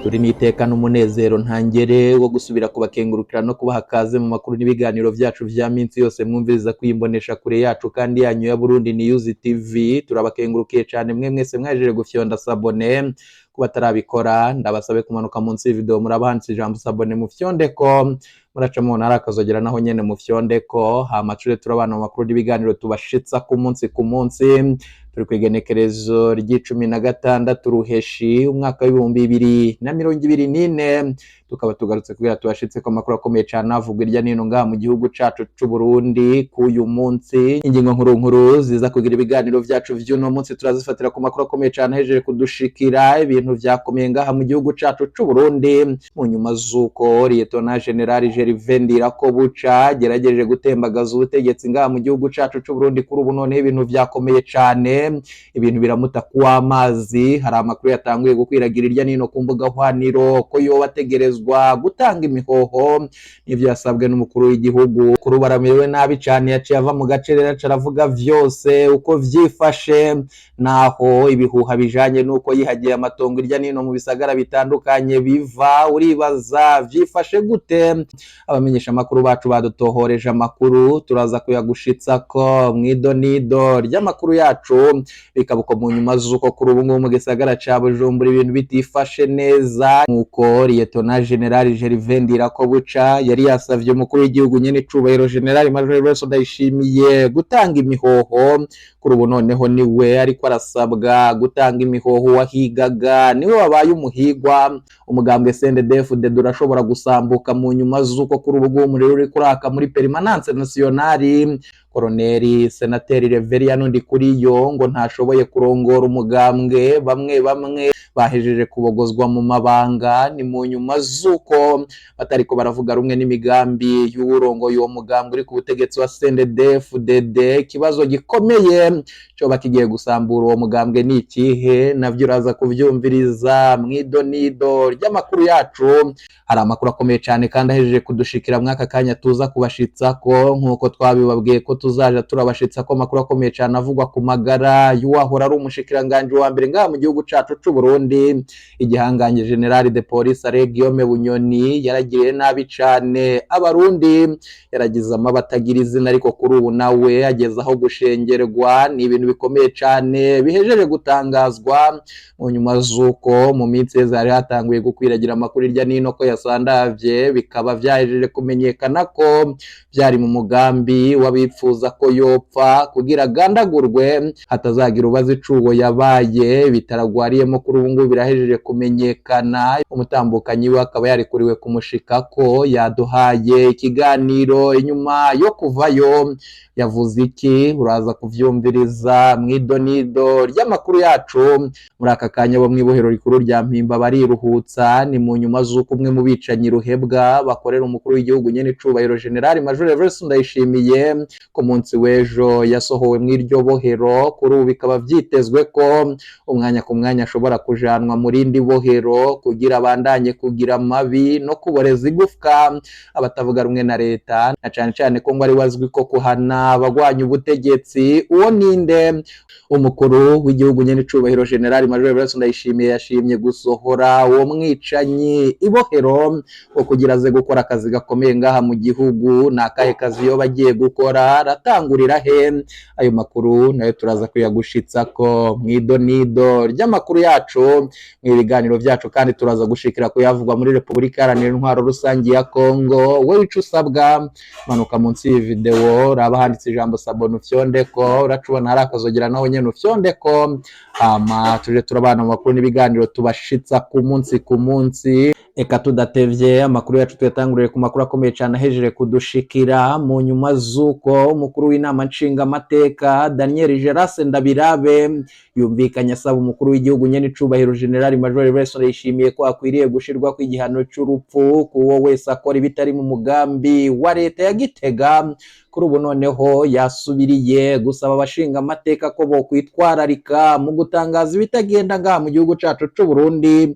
Turi n'iteka n'umunezero ntangere wo gusubira kubakengurukira no kubaha kaze mu makuru n'ibiganiro vyacu vya minsi yose mwumviriza kwimbonesha kure yacu kandi yanyu ya Burundi News TV. Turabakengurukiye cane mwe mwese mwajeje gufyonda s'abonner. Ku batarabikora, ndabasabe kumanuka munsi y'ivideo, murabahanditse ijambo s'abonner, mufyondeko. Muraca mubona hari akazogera, naho nyene mufyondeko. Hama tuje turabana mu makuru n'ibiganiro tubashitsa ku munsi ku munsi. Turi kw'igenekerezo ry'icumi na gatandatu Ruheshi umwaka w'ibihumbi bibiri na mirongo ibiri n'ine, tukaba tugarutse kugira tubashitse ko amakuru akomeye cane avugwa irya nino ngaha mu gihugu cacu c'u Burundi k'uyu munsi. Ingingo nkuru nkuru ziza kugira ibiganiro vyacu vy'uno munsi turazifatira ku makuru akomeye cane ahejeje kudushikira. Ibintu vyakomeye ngaha mu gihugu cacu c'u Burundi mu nyuma z'uko Lieutenant General Gervais Ndirakobuca gerageje gutembagaza ubutegetsi ngaha mu gihugu cacu c'u Burundi. Kuri ubu noneho ibintu vyakomeye cane, ibintu biramuta kuw'amazi. Hari amakuru yatanguye gukwiragira irya nino ku mbuga hwaniro ko yoba ategerezwa gutanga imihoho n'ivyo yasabwe n'umukuru w'igihugu. Kuri ubu aramerewe nabi cane, yaciye ava mu gace rero aca aravuga vyose uko vyifashe, naho ibihuha bijanye n'uko yihagiye amatongo irya nino mu bisagara bitandukanye biva. Uribaza vyifashe gute? Abamenyesha amakuru bacu badutohoreje amakuru, turaza kuyagushitsako mw'idonido ry'amakuru yacu. Bikaba uko mu nyuma z'uko kuri ubu ngubu mu gisagara ca Bujumbura ibintu bitifashe neza, nk'uko Lieutenant General Gervais Ndirakobuca yari yasavye umukuru w'igihugu nyene icubahiro General Major Evariste Ndayishimiye gutanga imihoho. Kuri ubu noneho niwe ariko arasabwa gutanga imihoho, wahigaga niwe wabaye umuhigwa. Umugambwe CNDD-FDD urashobora gusambuka mu nyuma z'uko kuri ubu ngubu umuriro uri kuraka muri Permanence Nationale. Koroneri Senateri Reveriyano Ndikuriyo ngo ntashoboye kurongora umugambwe, bamwe bamwe bahejeje kubogozwa mu mabanga. Ni mu nyuma z'uko batariko baravuga rumwe n'imigambi y'uwurongoye uwo mugambwe uri ku butegetsi wa CNDD-FDD. Ikibazo gikomeye coba kigiye gusambura uwo mugambwe ni ikihe? Navyo uraza kuvyumviriza mw'idonido ry'amakuru yacu. Hari amakuru akomeye cyane kandi ahejeje kudushikira mw'aka kanya tuza kubashitsako, nk'uko twabibabwiye ko tuzaja turabashitsa ko amakuru akomeye cyane avugwa ku magara y'uwahora ari umushikiranganji wa mbere ngaha mu gihugu cacu c'u Burundi, igihangange General de Police Alain Guillaume Bunyoni. Yaragiriye nabi cane Abarundi, yaragize amabatagira izina, ariko kuri ubu nawe ageze aho gushengerwa. Ni ibintu bikomeye cane bihejeje gutangazwa mu nyuma z'uko mu minsi iheze hari hatanguye gukwiragira amakuru hirya n'ino ko yasandavye, bikaba vyahejeje kumenyekana ko byari mu mugambi w'abipfuza ko yopfa kugira agandagurwe, hatazagira ubaza icuwo yabaye bitaragwariyemo. Kuri ubu ngubu birahejeje kumenyekana, umutambukanyi we akaba yarekuriwe kumushikako. Yaduhaye ikiganiro inyuma yo kuvayo. Yavuze iki? Uraza kuvyumviriza mw'idonido ry'amakuru yacu. Muri aka kanya bo mw'ibohero rikuru rya Mpimba bariruhutsa. Ni mu nyuma z'uko umwe mu bicanyi ruhebwa bakorera umukuru w'igihugu nyene icubahiro General Major Evariste Ndayishimiye ku munsi w'ejo yasohowe mw'iryo bohero. Kuri ubu bikaba vyitezwe ko umwanya ku mwanya ashobora kujanwa mu rindi bohero kugira abandanye kugira amabi no kuboreza igufwa abatavuga rumwe na leta, na cane cane ko ngo ari wazwi ko kuhana abagwanya ubutegetsi. Uwo ninde? Umukuru w'igihugu nyene icubahiro General Major Evariste Ndayishimiye yashimye gusohora uwo mwicanyi ibohero ngo kugira aze gukora akazi gakomeye ngaha mu gihugu. Ni akahe kazi yoba agiye gukora? Aratangurira he? Ayo makuru nayo turaza kuyagushitsako mw'idonido ry'amakuru yacu. Mu biganiro byacu kandi turaza gushikira kuyavugwa muri Repubulika Iharanira Intwaro Rusange ya Kongo. Wewe ico usabwa, manuka munsi y'iyi video, raba handitse ijambo s'abonner, ufyondeko. Uracubona hari akazogera, naho nyene ufyondeko. Hama tuje turabana mu makuru n'ibiganiro tubashitsa ku munsi ku munsi. Eka tudatevye, amakuru yacu tuyatanguriye ku makuru akomeye cyane ahejeje kudushikira mu nyuma z'uko umukuru w'inama nshingamateka Daniel Gerase Ndabirabe yumvikanye asaba umukuru w'igihugu nyene icubahiro General Major Evariste Ndayishimiye ko akwiriye gushirwa kw'igihano c'urupfu kuwo wese akora ibitari mu mugambi wa leta ya Gitega. Kuri ubu noneho yasubiriye gusaba abashinga amateka ko bokwitwararika mu gutangaza ibitagenda ngaha mu gihugu cacu c'u Burundi,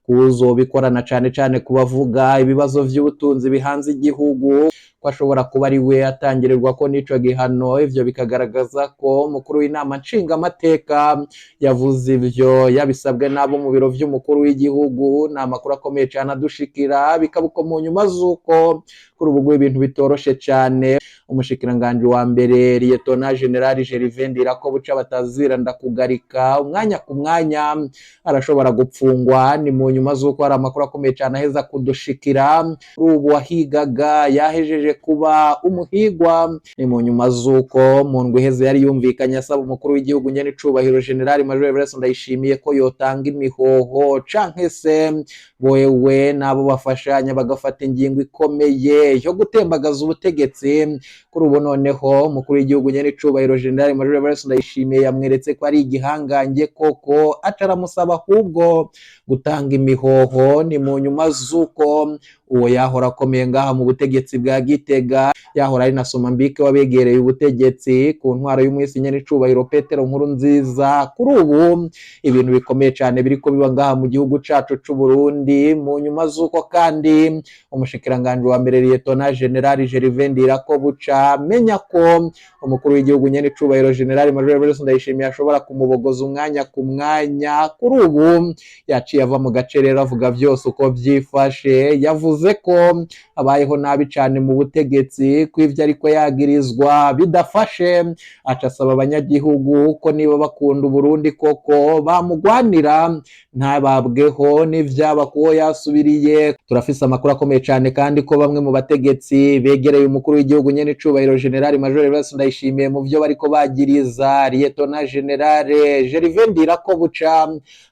kuzobikorana cane cane kubavuga ibibazo vy'ubutunzi bihanze igihugu. ko ashobora kuba ari we atangirirwa ko n'ico gihano. Ivyo bikagaragaza ko umukuru w'inama nshingamateka yavuze ivyo yabisabwe n'abo mu biro vy'umukuru w'igihugu. Ni amakuru akomeye cane adushikira, bikaba uko mu nyuma z'uko kuri ubu ibintu bitoroshe cane. Umushikiranganji wa mbere, Liyetona Generali Gervais Ndirakobuca batazira ndakugarika, umwanya ku mwanya arashobora gupfungwa. Ni mu nyuma z'uko hari amakuru akomeye cane aheza kudushikira. Kuri ubu wahigaga yahejeje kuba umuhigwa. Ni mu nyuma z'uko mu ndwi iheze yari yumvikanye asaba umukuru w'igihugu nyene icubahiro Generali Major Evariste Ndayishimiye ko yotanga imihoho, canke se wewe n'abo bafashanya bagafata ingingo ikomeye yo gutembagaza ubutegetsi. Kuri ubu noneho umukuru w'igihugu nyene icubahiro Generali Major Evariste Ndayishimiye yamweretse ko ari igihangange koko, ataramusaba ahubwo gutanga imihoho. Ni mu nyuma z'uko uwo yahora akomeye ngaha mu butegetsi bwa Gitega, yahora ari na Somambike wabegereye ubutegetsi ku ntwaro y'umwisi nyene icubahiro Petero Nkuru Nziza. Kuri ubu ibintu bikomeye cane biriko biba ngaha mu gihugu cacu c'u Burundi, mu nyuma z'uko kandi umushikiranganji wa mbere, Liyetona Generali Gervais Ndirakobuca, menya ko umukuru w'igihugu nyene icubahiro Generali Major Evariste Ndayishimiye ashobora kumubogoza umwanya ku mwanya. Kuri ubu yaciye ava mu gace rero avuga vyose uko vyifashe. Yavuze ko abayeho nabi cane mu butegetsi, ko ivyo ariko yagirizwa bidafashe, aca asaba abanyagihugu ko niba bakunda Uburundi koko bamugwanira, ntababweho n'ivyaba kuwo yasubiriye. Turafise amakuru akomeye cane kandi ko bamwe mu bategetsi begereye umukuru w'igihugu nyene icubahiro Generali Major Evariste Ndayishimiye, mu vyo bariko bagiriza Liyetona Generale Gervais Ndirakobuca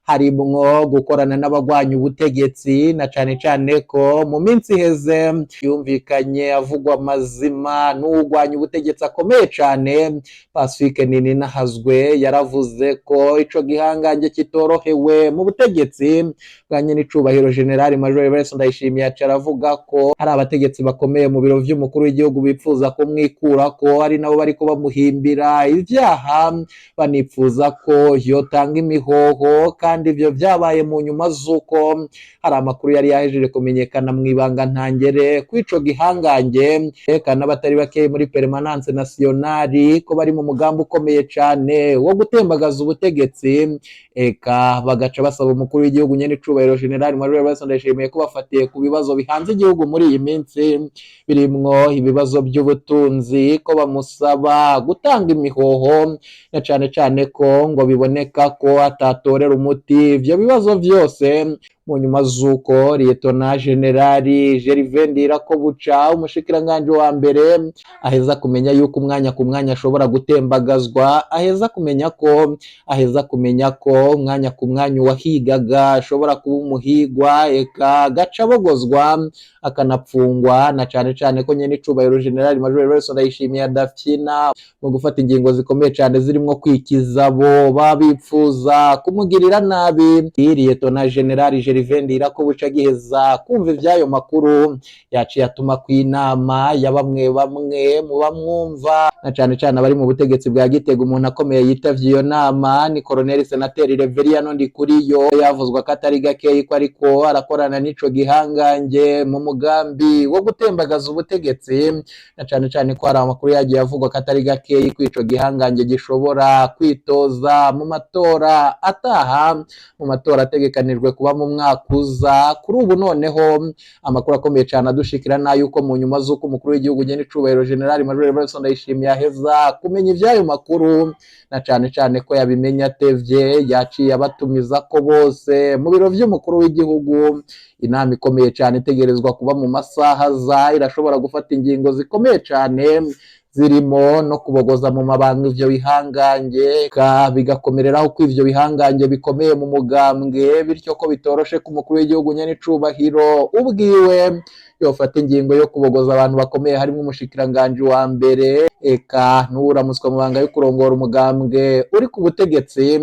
harimwo gukorana n'abagwanya ubutegetsi, na cane cane ko mu minsi iheze yumvikanye avugwa amazima n'uwugwanya ubutegetsi akomeye cane Pacifique Nininahazwe. Yaravuze ko ico gihangange kitorohewe mu butegetsi bwa nyene icubahiro Generali Major Evariste Ndayishimiye. Aca aravuga ko hari abategetsi bakomeye mu biro vy'umukuru w'igihugu bipfuza kumwikurako, ari nabo bariko bamuhimbira ivyaha, banipfuza ko yotanga imihoho. Kandi ivyo vyabaye mu nyuma z'uko hari amakuru yari yahejeje kumenyekana mu ibanga ntangere kw'ico gihangange, eka n'abatari bake muri Permanence Nationale, ko bari mu mugambi ukomeye cane wo gutembagaza ubutegetsi, eka bagaca basaba umukuru w'igihugu nyene icubahiro General Major Evariste Ndayishimiye ko bafatiye ku bibazo bihanze igihugu muri iyi minsi, birimwo ibibazo by'ubutunzi, ko bamusaba gutanga imihoho, na cane cane ko ngo biboneka ko atatorera umuti ivyo bibazo vyose. Mu nyuma z'uko Liyetona Generali Gervais Ndirakobuca, umushikiranganji wa mbere, aheza kumenya yuko umwanya ku mwanya ashobora gutembagazwa, aheza kumenya ko umwanya ku mwanya uwahigaga ashobora kuba umuhigwa, eka gaca abogozwa akanapfungwa, na cane cane ko nyene icubahiro Generali Major Evariste Ndayishimiye adafyina mu gufata ingingo zikomeye cane zirimwo kwikiza abo babipfuza kumugirira nabi. Liyetona Generali Gervais Ndirakobuca agiheza kumva ivy'ayo makuru, yaciye atuma ku inama ya bamwe bamwe mu bamwumva, na cane cane abari mu butegetsi bwa Gitega. Umuntu akomeye yitavye iyo nama ni Colonel Senateri Reveriyano Ndikuriyo, yavuzwa ko atari gakeyi ko ariko arakorana n'ico gihangange mu mugambi wo gutembagaza ubutegetsi, na cane cane ko hari amakuru yagiye avugwa ko atari gakeyi ko ico gihangange gishobora kwitoza mu matora ataha, mu matora ategekanijwe kuba mu mwaka uza. Kuri ubu noneho amakuru akomeye cane adushikira n'ayuko mu nyuma z'uko umukuru w'igihugu nyene icubahiro Generali Major Evariste Ndayishimiye aheza kumenya ivy'ayo makuru, na cane cane ko yabimenye atevye, yaciye abatumiza ko bose mu biro vy'umukuru w'igihugu. Inama ikomeye cane itegerezwa kuba mu masaha aza, irashobora gufata ingingo zikomeye cane zirimo no kubogoza mu mabanga ivyo bihangange, bigakomereraho ko ivyo bihangange bikomeye mu mugambwe, bityo ko bitoroshe ku mukuru w'igihugu nyene icubahiro ubwiwe yofata ingingo yo kubogoza abantu bakomeye, harimo umushikiranganji wa mbere, eka n'uwuramutswa mu banga yo kurongora umugambwe uri ku butegetsi.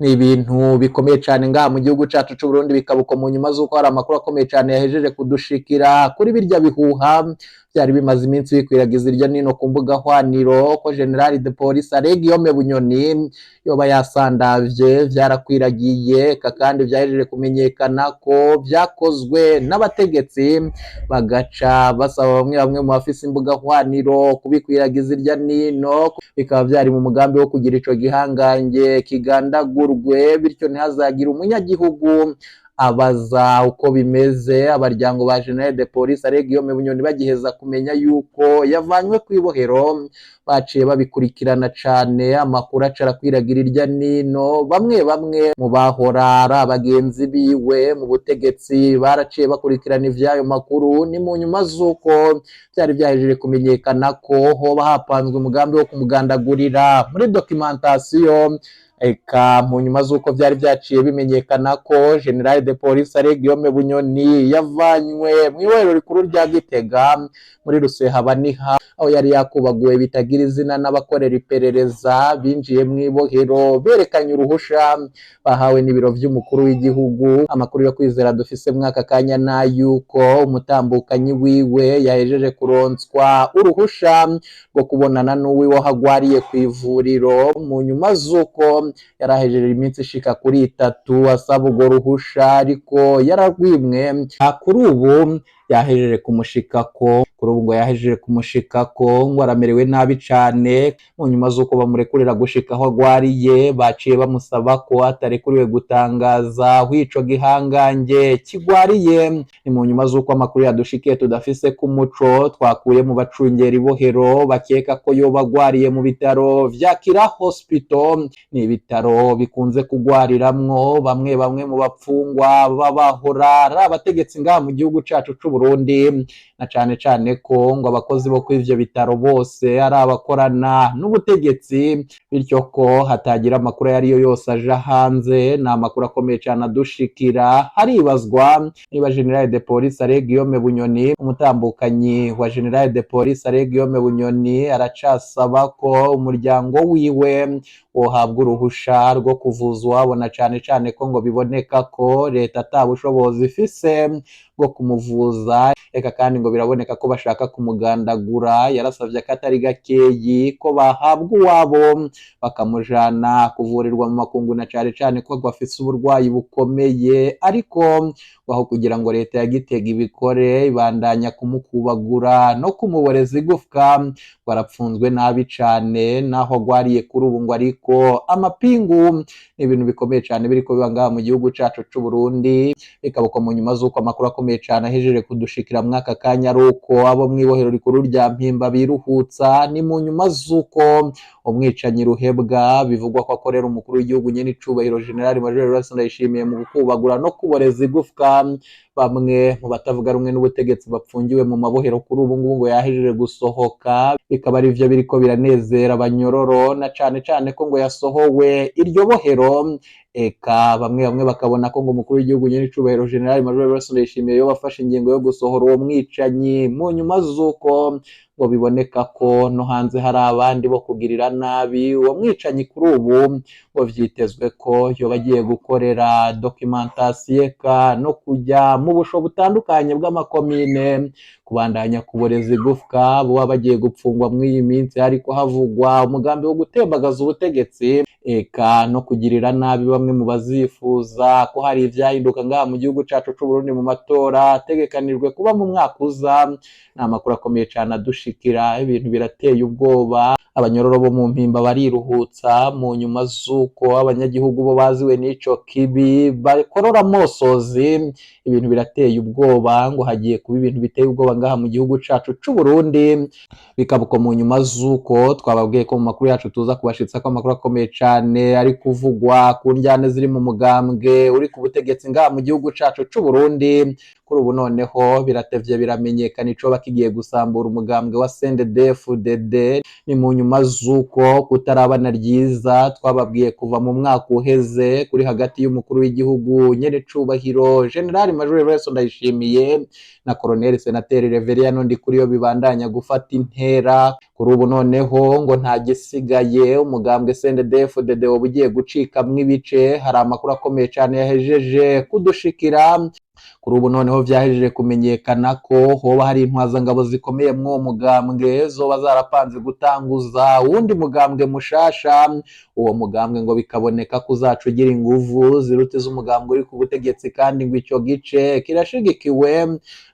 Ni ibintu bikomeye cane ngaha mu gihugu cacu c'u Burundi, bikaba uko mu nyuma z'uko hari amakuru akomeye cane yahejeje kudushikira kuri birya bihuha. Byari bimaze iminsi bikwiragiza irya nino ku mbuga hwaniro ko Général de Police Alain Guillaume Bunyoni yoba yasandavye. Vyarakwiragiye eka kandi vyahejeje kumenyekana ko vyakozwe n'abategetsi, bagaca basaba bamwe bamwe mu bafise imbuga hwaniro kubikwiragiza irya nino. Bikaba vyari mu mugambi wo kugira ico gihangange kigandagurwe, bityo ntihazagire umunyagihugu abaza uko bimeze. Abaryango ba Général de Police Alain Guillaume Bunyoni bagiheza kumenya yuko yavanywe kw'ibohero, baciye babikurikirana cane. Amakuru aca arakwiragira irya nino. Bamwe bamwe mu bahora ari abagenzi biwe mu butegetsi baraciye bakurikirana ivyayo makuru. Ni mu nyuma z'uko byari byahejeje kumenyekana ko hoba hapanzwe umugambi wo kumugandagurira muri documentation. Eka mu nyuma z'uko byari byaciye bimenyekana ko Général de Police Alain Guillaume Bunyoni yavanywe mu ibohero rikuru rya Gitega muri Rusehabaniha, aho yari yakubaguwe bitagira izina n'abakorera iperereza binjiye mu ibohero berekanye uruhusha bahawe n'ibiro vy'umukuru w'igihugu. Amakuru yo kwizera dufise mwaka kanya na yuko umutambukanyi wiwe yahejeje kuronswa uruhusha rwo kubonana n'uwiwe aho agwariye ku ivuriro, mu nyuma z'uko yarahejeje iminsi ishika kuri 3 asaba urwo ruhusha, ariko yararwimwe. Kuri ubu yahejeje kumushikako. Kuri ubu ngo yahejeje kumushikako, ngo aramerewe nabi cane. Mu nyuma z'uko bamurekurira gushika aho agwariye, baciye bamusaba ko atarekuriwe gutangaza aho ico gihangange kigwariye. Ni mu nyuma z'uko amakuru yadushikiye tudafise ku muco twakuye mu bacungera ibohero bakeka ko yoba agwariye mu bitaro vya Kira Hospital. Ni ibitaro bikunze kugwariramwo bamwe bamwe mu bapfungwa baba bahora ari abategetsi ngaha mu gihugu cacu c'u Burundi, na cane cane ko ngo abakozi bo kuri ivyo bitaro bose ari abakorana n'ubutegetsi, bityo ko hatagira amakuru ayo ariyo yose aja hanze. Ni amakuru akomeye cane adushikira. Haribazwa niba Général de Police Alain Guillaume Bunyoni, umutambukanyi wa Général de Police Alain Guillaume Bunyoni, aracasaba ko umuryango wiwe wohabwa uruhusha rwo kuvuza uwabo, na cane cane ko ngo biboneka ko leta ata bushobozi ifise bwo kumuvuza. Eka kandi ngo biraboneka ko bashaka kumugandagura. Yarasavye akatari gakeyi ko bahabwa uwabo bakamujana kuvurirwa mu makungu, na cane cane ko ngo afise uburwayi bukomeye, ariko aho kugira ngo leta ya Gitega ibikore, ibandanya kumukubagura no kumuboreza igufwa. Ngo arapfunzwe nabi cane naho agwariye kuri ubu, ngo ariko amapingu. Ni ibintu bikomeye cane biriko biba ngaha mu gihugu cacu c'u Burundi. Bikaba uko mu nyuma z'uko amakuru akomeye cane ahejeje kudushikira mwaka kanya ari uko abo mw'ibohero rikuru rya Mpimba biruhutsa. Ni mu nyuma z'uko umwicanyi ruhebwa bivugwa ko akorera umukuru w'igihugu nyene icubahiro Général Major Evariste Ndayishimiye mu gukubagura no kuboreza igufwa bamwe mu batavuga rumwe n'ubutegetsi bapfungiwe mu mabohero, kuri ubu ngubu ngo yahejeje gusohoka. Bikaba ari vyo biriko biranezera abanyororo, na cane cane ko ngo yasohowe iryo bohero. Eka bamwe bamwe bakabona ko ngo umukuru w'igihugu nyene icubahiro Général Major Evariste Ndayishimiye yo bafashe ingingo yo gusohora uwo mwicanyi, mu nyuma z'uko ngo biboneka ko no hanze hari abandi bo kugirira nabi uwo mwicanyi. Kuri ubu ngo vyitezwe ko yoba agiye gukorera documentation, eka no kujya mu busho butandukanye bw'amakomine kubandanya kuboreza igufwa buba bagiye gupfungwa mw'iyi minsi. Hariko havugwa umugambi wo gutembagaza ubutegetsi, eka no kugirira nabi bamwe mu bazifuza ko hari ivyahinduka ngaha mu gihugu cacu c'u Burundi mu matora ategekanijwe kuba mu mwaka uza. Ni amakuru akomeye cane adushikira. Ibintu birateye ubwoba. Abanyororo bo mu Mpimba bariruhutsa mu nyuma z'uko abanyagihugu bo baziwe n'ico kibi bakorora amosozi. Ibintu birateye ubwoba, ngo hagiye kuba ibintu biteye ubwoba ngaha mu gihugu cacu c'u Burundi. Bikaba uko mu nyuma z'uko twababwiye ko mu makuru yacu tuza kubashitsa ko amakuru akomeye cane ari kuvugwa ku njyane ziri mu mugambwe uri ku butegetsi ngaha mu gihugu cacu c'u Burundi. Kuri ubu noneho biratevye biramenyekana icoba kigiye gusambura umugambwe wa CNDD-FDD. Ni mu nyuma z'uko kutarabana ryiza twababwiye kuva mu mwaka uheze kuri hagati y'umukuru w'igihugu nyene cubahiro Général Major Evariste Ndayishimiye na Colonel Senateri Reverien Ndikuriyo bibandanya gufata intera. Kuri ubu noneho ngo nta gisigaye, umugambwe CNDD-FDD woba ugiye gucikamwo ibice. Hari amakuru akomeye cane yahejeje kudushikira. Kuri ubu noneho vyahejeje kumenyekana ko hoba hari intwazangabo zikomeye mw'uwo mugambwe zoba zarapanze gutanguza uwundi mugambwe mushasha. Uwo mugambwe ngo bikaboneka ko uzaca ugira inguvu ziruta iz'umugambwe uri ku butegetsi, kandi ngo ico gice kirashigikiwe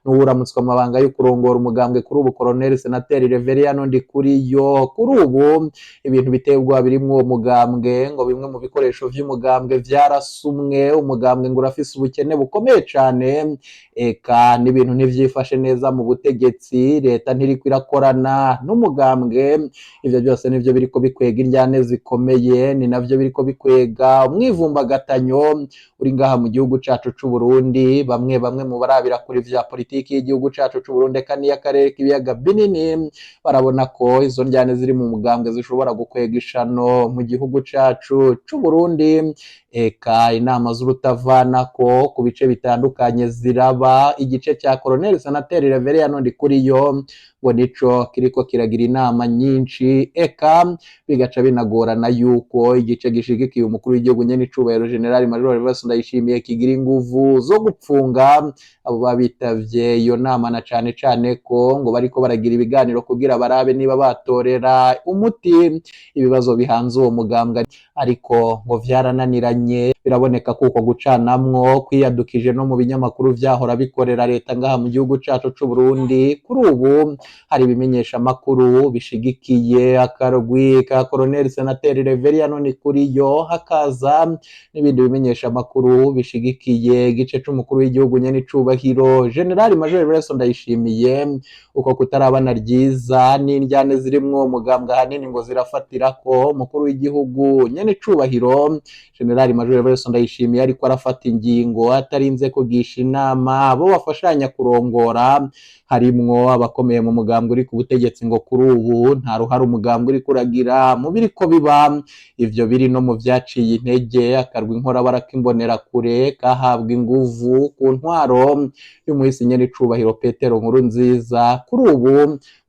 n'uwuramutswa amabanga yo kurongora umugambwe kuri ubu, Colonel Senateri Reveriyano Ndikuriyo. Kuri ubu ibintu biteye ubwoba biri mw'uwo mugambwe, ngo bimwe mu bikoresho vy'umugambwe vyarasumwe, umugambwe ngo urafise ubukene bukomeye cane, eka n'ibintu ntivyifashe neza mu butegetsi, leta ntiriko irakorana n'umugambwe. Ivyo byose nivyo biriko bikwega indyane zikomeye, ni navyo biriko bikwega umwivumbagatanyo uri ngaha mu gihugu cacu c'u Burundi. Bamwe bamwe mu barabira kuri vya politiki y'igihugu cacu c'u Burundi eka n'iy'akarere k'ibiyaga binini barabona ko izo ndyane ziri mu mugambwe zishobora gukwega ishano mu gihugu cacu c'u Burundi. Eka inama z'urutavanako ku bice bitandukanye ziraba. Igice cya Colonel Senateri Reveriyano Ndikuriyo ngo nico kiriko kiragira inama nyinshi, eka bigaca binagorana yuko igice gishigikiye umukuru w'igihugu nyene icubahiro General Major Evariste Ndayishimiye kigira inguvu zo gupfunga abo babitavye iyo nama, na cane cane ko ngo bariko baragira ibiganiro kugira barabe niba batorera umuti ibibazo bihanze uwo mugambwe, ariko ngo vyarananiranye. Biraboneka ko uko gucanamwo kwiyadukije no mu binyamakuru vyahora bikorera leta ngaha mu gihugu cacu c'u Burundi. Kuri ubu hari ibimenyesha makuru bishigikiye akarwi ka Colonel Senateri Reveriyano Ndikuriyo, hakaza n'ibindi bimenyesha makuru bishigikiye igice c'umukuru w'igihugu nyene icubahiro General Major Evariste Ndayishimiye. Uko kutarabana ryiza n'indyane zirimwo mugambwe ahanini ngo zirafatira ko umukuru w'igihugu nyene icubahiro General Major Evariste Ndayishimiye ariko arafata ingingo atarinze kugisha inama abo bafashanya kurongora, harimwo abakomeye mu mugambwe uri ku butegetsi. Ngo kuri ubu nta ruhare umugambwe uri kuragira mu biriko biba. Ivyo biri no mu vyaciye intege akarwi inkorabara k'imbonerakure kahabwa inguvu ku ntwaro y'umuhisi nyene icubahiro Petero Nkurunziza. Kuri ubu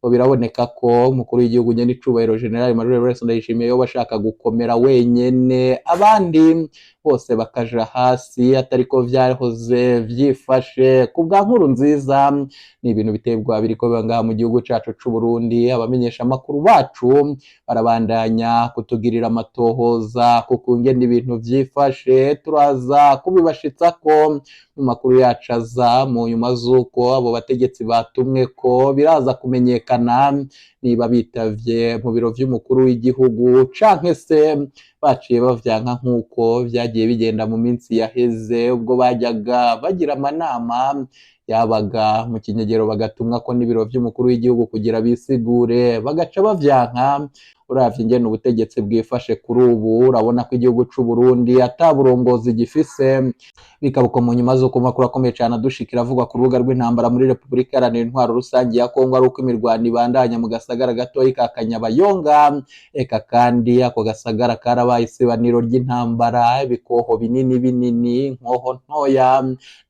ngo biraboneka ko umukuru w'igihugu nyene icubahiro General Major Evariste Ndayishimiye yoba ashaka gukomera wenyene, abandi bose bakaja hasi, atariko vyahoze vyifashe ku bwa Nkurunziza. Ni ibintu biteye ubwoba biriko biba ngaha mu gihugu cacu c'u Burundi. Abamenyesha amakuru bacu barabandanya kutugirira amatohoza ku kungene ibintu vyifashe, turaza kubibashitsako mu makuru yacu aza mu nyuma z'uko abo bategetsi batumwe ko biraza kumenyekana niba bitavye mu biro vy'umukuru w'igihugu canke se baciye bavyanka nk'uko vyagiye bigenda mu minsi yaheze, ubwo bajyaga bagira amanama yabaga mu kinyegero bagatumwa ko n'ibiro vy'umukuru w'igihugu kugira bisigure, bagaca bavyanka. Uravye ingene ubutegetsi bwifashe kuri ubu, urabona ko igihugu c'u Burundi ata burongozi gifise. Bikaba uko mu nyuma z'uko amakuru akomeye cane adushikira avugwa ku rubuga rw'intambara muri Repubulika Iharanira Intwaro Rusangi ya Kongo ari uko imirwano ibandanya mu gasagara gatoyi ka Kanyabayonga. Eka kandi ako gasagara karabaye isibaniro ry'intambara, ibikoho binini binini, inkoho ntoya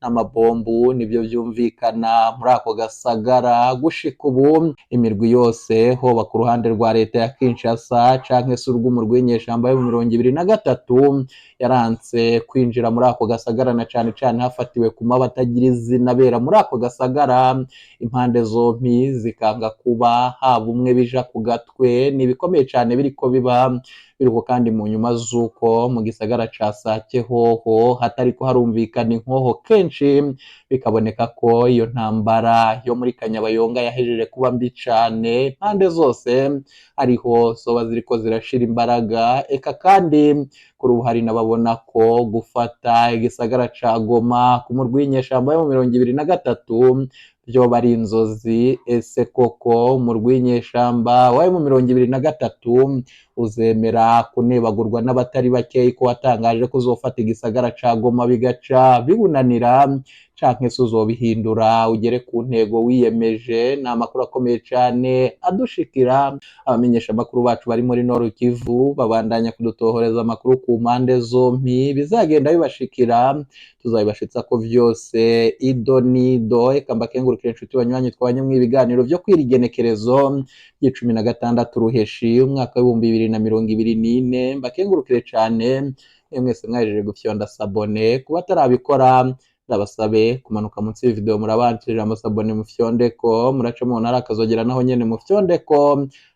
n'amabombu nivyo vyumvikana muri ako gasagara. Gushika ubu imirwi yose, hoba ku ruhande rwa leta ya Kinshasa canke se urw'umurwi w'inyeshamba yo mu 23, yaranse kwinjira muri ako gasagara, na cane cane hafatiwe ku maba atagira izina abera muri ako gasagara, impande zompi zikanga kuba haba umwe bija ku gatwe. Ni ibikomeye cane biriko biba biruko. Kandi mu nyuma z'uko mu gisagara ca Sake hoho hatariko harumvikana inkoho kenshi, bikaboneka ko iyo ntambara yo muri Kanyabayonga yahejeje kuba mbi cane, impande zose hariho zoba ziriko zirashira imbaraga. Eka kandi kuri ubu hari n'ababona ko gufata igisagara ca Goma ku murwi w'inyeshamba yo mu 23 vyoba ari inzozi. Ese koko umurwi w'inyeshamba wayo mu 23 uzemera kunebagurwa n'abatari bakeyi ko watangaje ko uzofata igisagara ca Goma bigaca biwunanira, canke se uzobihindura ugere ku ntego wiyemeje? Ni amakuru akomeye cane adushikira. Abamenyesha amakuru bacu bari muri Nord Kivu babandanya kudutohoreza amakuru ku mpande zompi, bizagenda bibashikira tuzabibashitsa ko vyose ido nido. Eka mbakengurukire inshuti banywanyi twabanye mu ibiganiro vyo kwirigenekerezo ry'icumi na gatandatu Ruheshi umwaka w'2024. Mbakengurukire cane mwese mwahejeje gufyonda s'abonner. Kuba atarabikora Ndabasabe kumanuka munsi y'ivideo, murabanjirira amasabone mufyondeko, muraca mubona ari akazogera naho nyene mufyondeko,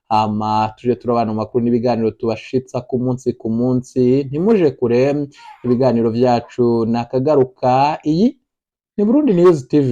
hama tuje turabana mu makuru n'ibiganiro tubashitsa ku munsi ku munsi. Ntimuje kure, ibiganiro vyacu nakagaruka. Iyi ni Burundi News TV.